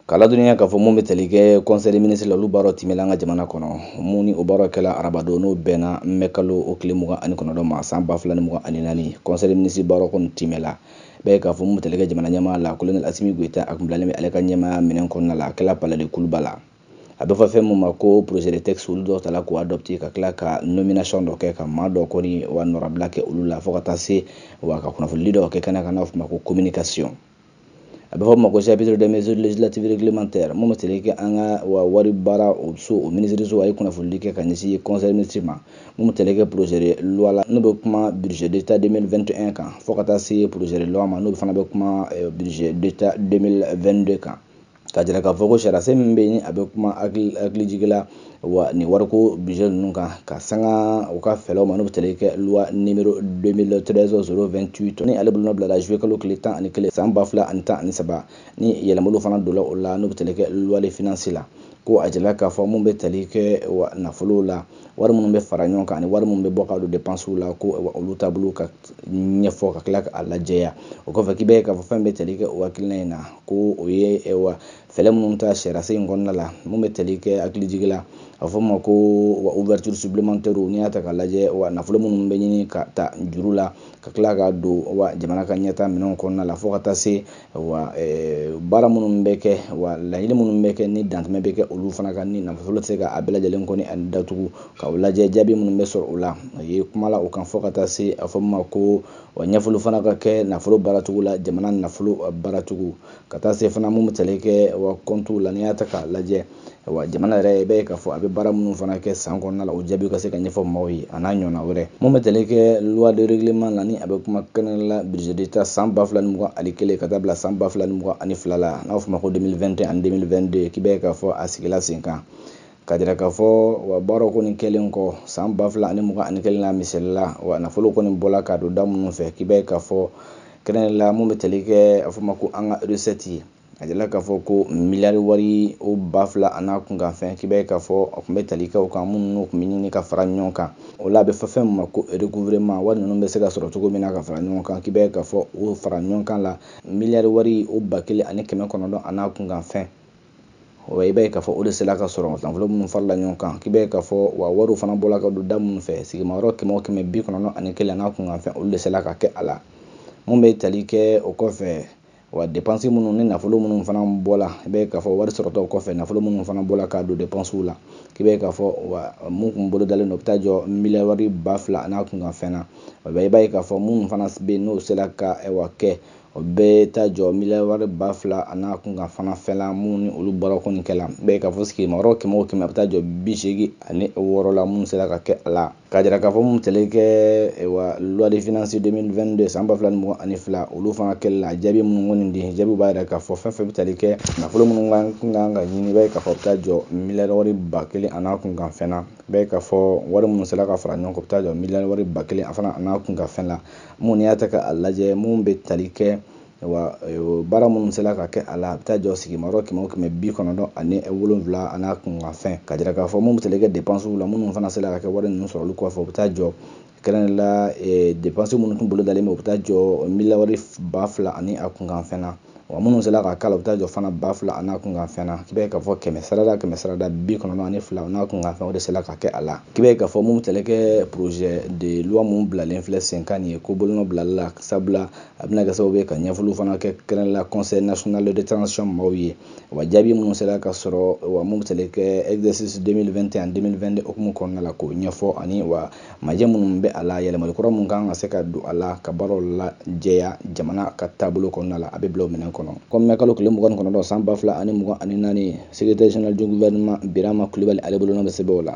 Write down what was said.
K'a ladɔnniya k'a fɔ mun bɛ tali kɛ conseil des ministres la, olu baaraw timɛla an ka jamana kɔnɔ. Mun ni o baaraw kɛla arabadon, n'o bɛnna mɛ kalo o tile 29 ma san 2024, conseil des ministres baaraw kɔni timɛla bɛɛ k'a fɔ mun bɛ tali kɛ jamana ɲɛmaa la, colonel Assimi Goïta, a kun bilalen bɛ ale ka ɲɛmaaya minɛn kɔnɔna la. A kɛla palais de Kuluba la. A bɛ fɔ fɛn mun ma ko projet de texte, olu dɔw tala k'o adopté, ka tila ka nomination dɔ kɛ, ka maa dɔ kɔni wa nɔrabila kɛ olu la, fo ka taa se wa ka kunnafonili dɔw kɛ kɛnɛ kan, n'a fɔ ma ko communication. A bɛ fɔ ma ko chapitre des mesures législatives réglementaires. Mun bɛ tali kɛ an ka wa wari baara o so, o ministre so, a ye kunnafonili kɛ ka ɲɛsin conseil ministre ma. Mun bɛ tali kɛ projet de loi la, n'o bɛ kuma budget d'État 2021 kan, fo ka taa se projet de loi ma, n'o fana bɛ kuma budget d'État 2022 kan, ka jira k'a fɔ ko sariyasen min bɛ yen, a bɛ kuma hakilijigin la wa nin wariko budget ninnu kan, ka sanga u ka fɛlɛw ma, n'o bɛ tali kɛ loi numéro 2013 028, ni ale bolonɔ bilala juillet kalo tile 11 san 2013, ni yɛlɛmaliw fana donna o la, n'o bɛ tali kɛ loi de finance la. Ko a jira k'a fɔ mun bɛ tali kɛ wa nafolo la, wari minnu bɛ fara ɲɔgɔn kan ani wari minnu bɛ bɔ ka don dépenses la, ko olu taabolo ka ɲɛfɔ, ka tila k'a lajɛya. O kɔfɛ, k'i bɛ k'a fɔ fɛn bɛ tali kɛ o hakilina in na, ko o ye wa fɛlɛ minnu ta sariyasen in kɔnɔna la. Mun bɛ tali kɛ hakilijigin la, a fɔ ma ko wa ouverture supplémentaire, n'i y'a ta k'a lajɛ, wa nafolo minnu bɛ ɲini ka ta juru la, ka tila ka don wa jamana ka ɲɛta minɛnw kɔnɔna la, fo ka taa se wa baara minnu bɛ kɛ, wa laɲini minnu bɛ kɛ, ni dantɛmɛ bɛ kɛ olu fana kan, ni nafolo tɛ se ka a bɛɛ lajɛlen kɔni ani datugu, ka o lajɛ, jaabi minnu bɛ sɔrɔ o la, a ye kuma la o kan, fo ka taa se a fɔ ma ko wa ɲɛfɔli fana ka kɛ nafolo baaracogo la, jamana nafolo baaracogo, ka taa se fana mun bɛ tali kɛ wa kɔntiw la. N'i y'a ta k'a lajɛ, wa jamana yɛrɛ, i b'a ye k'a fɔ a bɛ baara minnu fana kɛ san kɔnɔna la, o jaabi ka se ka ɲɛfɔ maaw ye, a n'a ɲɔgɔnna wɛrɛ. Mun bɛ tali kɛ loi de règlement la, ni a bɛ kuma kɛnɛ la budget d'État san 2021 ka taa bila san 2022 la, n'a fɔ ma ko 2021 ani 2022, k'i b'a ye k'a fɔ a sigila sen kan, ka jira k'a fɔ wa baaraw kɔni kɛlen kɔ san 2021 la, misali la, wa nafolo kɔni bɔla ka don da minnu fɛ, k'i b'a ye k'a fɔ kɛnɛ la mun bɛ tali kɛ a fɔ ma ko an ka recette ye, a jira k'a fɔ ko miliyari wari o 2000 a n'a kunkanfɛn, k'i b'a ye k'a fɔ a tun bɛ tali kɛ o kan, minnu tun bɛ ɲini ka fara ɲɔgɔn kan. O la, a bɛ fɔ fɛn min ma ko recouvrement, wari ninnu bɛ se ka sɔrɔ cogo min na ka fara ɲɔgɔn kan, k'i b'a ye k'a fɔ o fara ɲɔgɔn kan la, miliyari wari o 1900 a n'a kunkanfɛn, wa i b'a ye k'a fɔ o de sera ka sɔrɔ nafolo minnu farala ɲɔgɔn kan. K'i b'a ye k'a fɔ wa wariw fana bɔla ka don da minnu fɛ, sigimayɔrɔ kɛmɛ o kɛmɛ 91 a n'a kunkanfɛn, olu de sera ka kɛ a la. Mun bɛ tali kɛ o kɔfɛ, wa dépense minnu ni nafolo minnu fana bɔla, i b'a ye k'a fɔ wari sɔrɔtɔ kɔfɛ, nafolo minnu fana bɔla k'a don dépenses la, k'i b'a ye k'a fɔ wa mun kun bolo dalen don, o bɛ taa jɔ miliyari wari 2000 a n'a kunkanfɛn na. I b'a ye k'a fɔ minnu fana bɛ yen, n'o sera ka wa kɛ, o bɛɛ taa jɔ miliyari wari 2000 a n'a kunkan fana fɛn la, minnu ni olu baara kɔni kɛla. I b'a ye k'a fɔ sigimayɔrɔ kɛmɛ o kɛmɛ, a bɛ taa jɔ 86 la, minnu sera ka kɛ a la. K'a jira k'a fɔ mun tali kɛ wa loi de finance 2022 san 2022, olu fana kɛli la, jaabi minnu kɔni di, jaabi b'a jira k'a fɔ fɛn fɛn bɛ tali kɛ nafolo minnu kan ka ɲini, i b'a ye k'a fɔ a bɛ taa jɔ miliyari wari 1000 a n'a kunkan fɛn na. I b'a ye k'a fɔ wari minnu sera ka fara ɲɔgɔn kan, o bɛ taa jɔ miliyari wari 1000 a fana a n'a kunkan fɛn la. Mun n'i y'a ta k'a lajɛ, mun bɛ tali kɛ wa baara minnu sera ka kɛ a la, a bɛ taa jɔ sigimayɔrɔ kɛmɛ o kɛmɛ 97 a n'a kunkanfɛn. Ka jira k'a fɔ mun bɛ tali kɛ dépenses la, minnu fana sera ka kɛ wari ninnu sɔrɔli kɔfɛ, o bɛ taa jɔ kɛrɛnkɛrɛnnenya la dépenses minnu tun bolo dalen bɛ, o bɛ taa jɔ miliyari wari 2000 ani a kunkanfɛn na. Wa minnu sera ka k'a la, o bɛ taa jɔ fana 2000 a n'a kunkanfɛn na. K'i b'a ye k'a fɔ kɛmɛ sarada kɛmɛ sarada 92 o n'a kunkanfɛn, o de sera ka kɛ a la. K'i b'a ye k'a fɔ mun bɛ tali kɛ projet de loi mun bilalen filɛ sen kan nin ye, ko bolonɔ bilali la, sabula a bɛna kɛ sababu ye ka ɲɛfɔliw fana kɛ kɛrɛnkɛrɛnnenya la conseil national de transition maaw ye, wa jaabi minnu sera ka sɔrɔ, wa mun bɛ tali kɛ exercice 2021 2022 hukumu kɔnɔna la, k'o ɲɛfɔ, ani wa majɛ minnu bɛ a la, yɛlɛmali kura mun kan ka se ka don a la ka baaraw lajɛya jamana ka taabolo kɔnɔna la, a bɛ bila o minɛn kɔnɔ. Komi kalo tile 29 san 2024, secrétaire général du gouvernement Birama Kulibali, ale bolonɔ bɛ sɛbɛn o la.